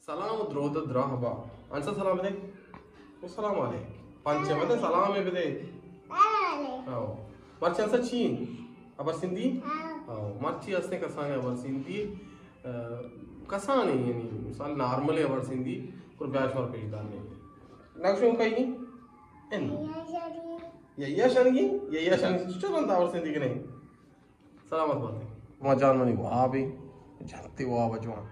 سلام ءُ درود ءُ دراہ با۔ انسا سلام بدے۔ السلام علیکم۔ پنچے بدے، سلام بدے۔ او۔ مرچی انسا چی؟ ابر سندھی؟ او۔ مرچی ہستیں کسانیں ابر سندھی۔ ا، کسانیں، یعنی، مثال نارمل ابر سندھی، پر بیاش مار پیش دار نہیں۔ نقشوں کئی؟ ان۔ یا، یا شنگی؟ یا، یا شنگی؟ چطور بنتا ابر سندھی کے نہیں؟ سلامت بات۔ ما جان منی واب ایں، جنتی واب جوان۔